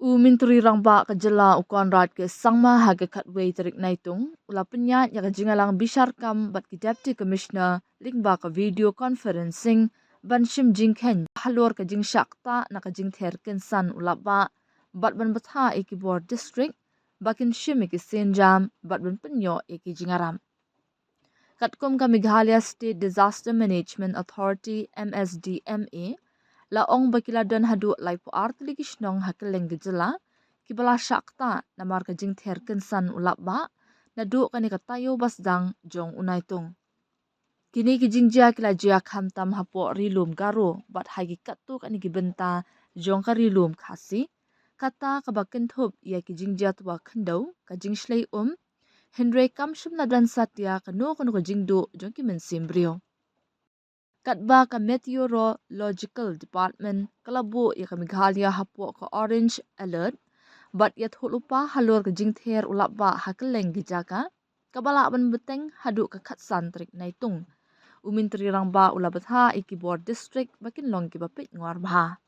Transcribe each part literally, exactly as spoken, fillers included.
U Myntri Rangbah ka jylla u Conrad K Sangma ha ka khatwei tarik Naitung u la pynïaid ïa ka jingïalang bishar kam bad ki Deputy Commissioner lyngba ka video conferencing ban shim jingkheiñ halor ka jingshah ktah na ka jingther kynsan u lapbah bad ban bthah ïa ki bor district ba kin shim ïa ki sienjam bad ban pynïoh ïa ki jingïarap. Katkum ka Meghalaya State Disaster Management Authority, M S D M A, la ong ba ki la don haduh laiphew ar tylli ki shnong ha kylleng ka jylla kiba la shah ktah namar ka jingther kynsan u lapbah naduh kane ka taïew ba sdang jong u Naitung. Kine ki jingjia ki la jia khamtam hapoh Ri Lum Garo bad ha ki katto katne ki bynta jong ka Ri Lum Khasi, kata kaba kynthup ïa ki jingjia twa khyndew, ka jingshlei um, hynrei kam shym la don satia kano kano ka jingduh jong ki mynsiem briew. Katba ka Meteorological Department ka la buh ïa ka Meghalaya hapoh ka Orange Alert bad ïathuhlypa halor ka jingther u lapbah ha kylleng ki jaka, kaba lah ban bteng haduh ka khatsan tarik Naitung, u Myntri Rangbah u la bthah ïa ki bor district ba kin long kiba peitngor bha.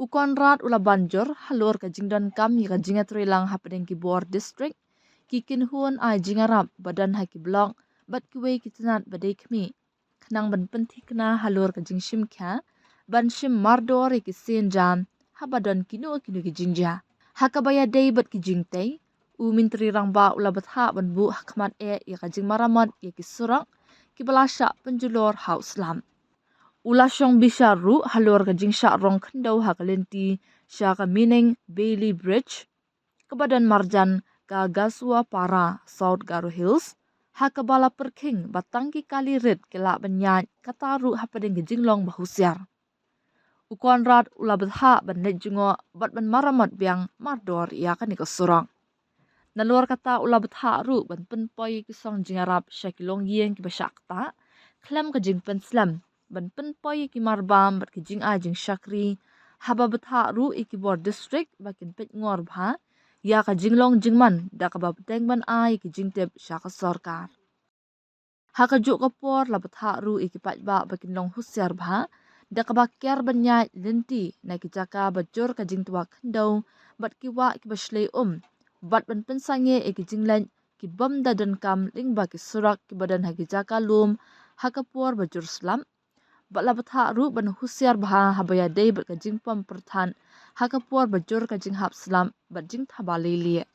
U Conrad u la ban jur halor ka jingdonkam ïa ka jingïatreilang hapdeng ki bor district, ki kynhun ai jingïarap ba don ha ki block bad kiwei ki tnat ba dei khmih, khnang ban pynthikna halor ka jingshim khia ban shim mardor ïa ki sienjam haba don kino kino ki jingjia. Ha kaba ïadei bad ki jingtei, u Myntri Rangbah u la bthah ban buh hakhmat eh ïa ka jingmaramot ïa ki surok kiba la shah pynjulor ha u slap. U la shong bishar ruh halor ka jingshah rong khyndew ha ka lynti sha ka Mineng Bailey Bridge, kaba don marjan ka Gasuapara, South Garo Hills, ha kaba la pyrkhing ba tang ki kali rit ki lah ban ïaid, kata ruh hapdeng ka jinglong ba husiar. U Conrad u la bthah ban leit jngoh bad ban maramot biang mardor ïa kane ka surok. Nalor kata u la bthah ruh ban pynpoi ïa ki song jingïarap sha ki longïing kiba shah ktah khlem ka jingpynslem, ban pynpoi ïa ki marbam bad ki jingai jingshakri, haba bthah ruh ïa ki bor district ba kin peitngor bha ïa ka jinglong jingman da kaba bteng ban ai ïa ki jingtip sha ka sorkar. Ha kajuh ka por la bthah ruh ïa ki paidbah ba kin long husiar bha da kaba kiar ban ïaid lynti na ki jaka ba jur ka jingtwa khyndew bad ki wah kiba shlei um, bad ban pynsangeh ïa ki jingleit kibym da donkam lyngba ki surok kiba don ha ki jaka lum ha ka por ba jur slap. Bad la bthah ruh ban husiar bha haba ïadei bad ka jingpom pyrthat ha ka por ba jur ka jinghap slap bad jingthaba leilieh.